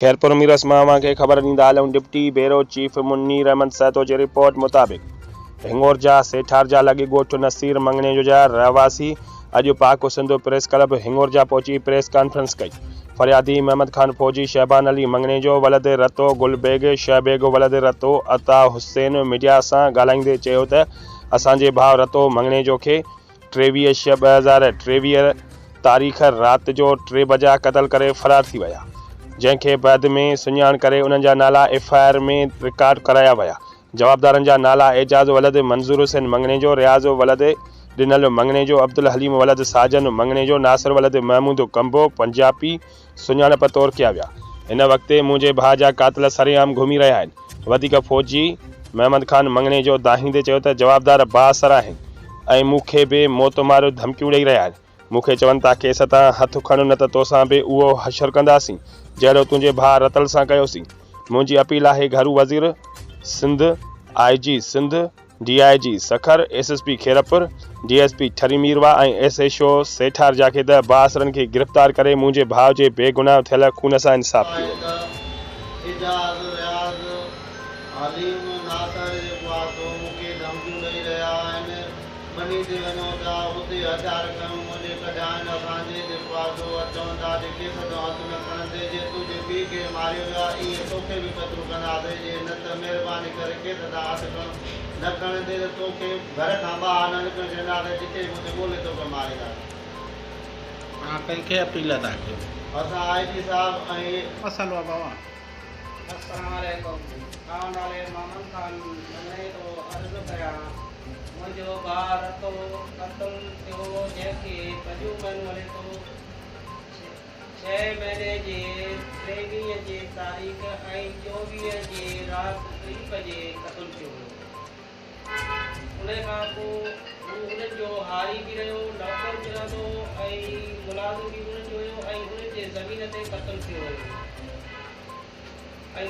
خيرپور ميرس مان اوهان کي خبر ڏيندا هلون deputy bureau chief Munir Ahmed Sahito جي رپورٽ مطابق هڱورجا سيٺارجا لڳ ڳوٺ نصير مڱڻيجو جا رهواسي اڄ پاڪ سنڌ پريس ڪلب هڱورجا پهچي پريس ڪانفرنس ڪئي فريادي محمد خان فوجي شهبان علي مڱڻيجو ولد رتو گل بيگ شه بيگ ولد رتو عطا حسين ميڊيا سان ڳالهائيندي چيو ته اسان جي ڀاء رتو مڱڻيجو کي 23 ڇهه 2023 تاريخ رات جو 3 بجا قتل ڪري فرار ٿي ويا، جنهن کي بعد ۾ سڃاڻ ڪري انهن جا نالا ايف I R ۾ record ڪرايا ويا، جوابدارن جا نالا اعجاز ولد منظور حسين مڱڻيجو، رياض ولد ڏنل مڱڻيجو، عبدالحليم ولد ساجن مڱڻيجو، ناصر ولد محمود ڪمبو، پنجاپي، سڃاڻپ طور ڪيا ويا. هن وقت منهنجي ڀاء جا قاتل سرعام گهمي رهيا آهن. وڌيڪ فوجي محمد خان مڱڻيجو دانهيندي چيو ته جوابدار بااثر آهن ۽ مون کي به موت ماريو ڌمڪيون ڏئي رهيا آهن. مون کي چون ٿا ڪيس تان هٿ کڻ نه ته توسان به اهو حشر ڪنداسين جهڙو تنهنجي ڀاء رتل سان ڪيوسين. منهنجي اپيل آهي گهرو وزير Sindh, I G Sindh, D I G Sukkur, S S P Khairpur, D S P Thari Mirwah ۽ S H O Setharja کي ته بااثرن کي گرفتار ڪري منهنجي ڀاء جي بيگناهه ٿيل خون سان انصاف ڪيو وڃي. اعجاز، رياض، حليم، ناصر جيڪو آ سو مون کي ڌمڪيون ڏئي رهيا آهن. ٻني تي وڃون ٿا اتي هٿيار کنيو منهنجي ڪڍيا آهن اسان جي جيڪو آ سو چون ٿا جي ڪيس تون هٿ نه کڻندي جي تنهنجي پيء کي ماريو ويو آ ايئن توکي به قتل ڪنداسي جي نه ته مهرباني ڪري ڪيس تان هٿ کڻ نه کڻندي ته توکي گهر کان ٻاهر نه نڪرڻ ڇڏينداسي جتي به هوندي ڳولي توکي مارينداسي. اوهان ڪنهن کي اپيل ٿا ڪيو؟ اسان آء جي صاحب ۽. مسئلو آ بابا. السلام عليڪم آئون نالي محمد خان مڱڻي ٿو عرض ڪريان منهنجو ڀاء رتو قتل ٿيو جنهن کي پنجون مهينو هلي ٿو ڇهين مهيني جي 23 جي تاريخ ۽ 24 جي رات 3 بجي قتل ٿيو هيو ان کان پوء هو انهن جو هاري به رهيو نوڪر به رهندو هو ۽ ملازم به انهن جو هيو ۽ انهن جي زمين تي قتل ٿيو هيو ۽.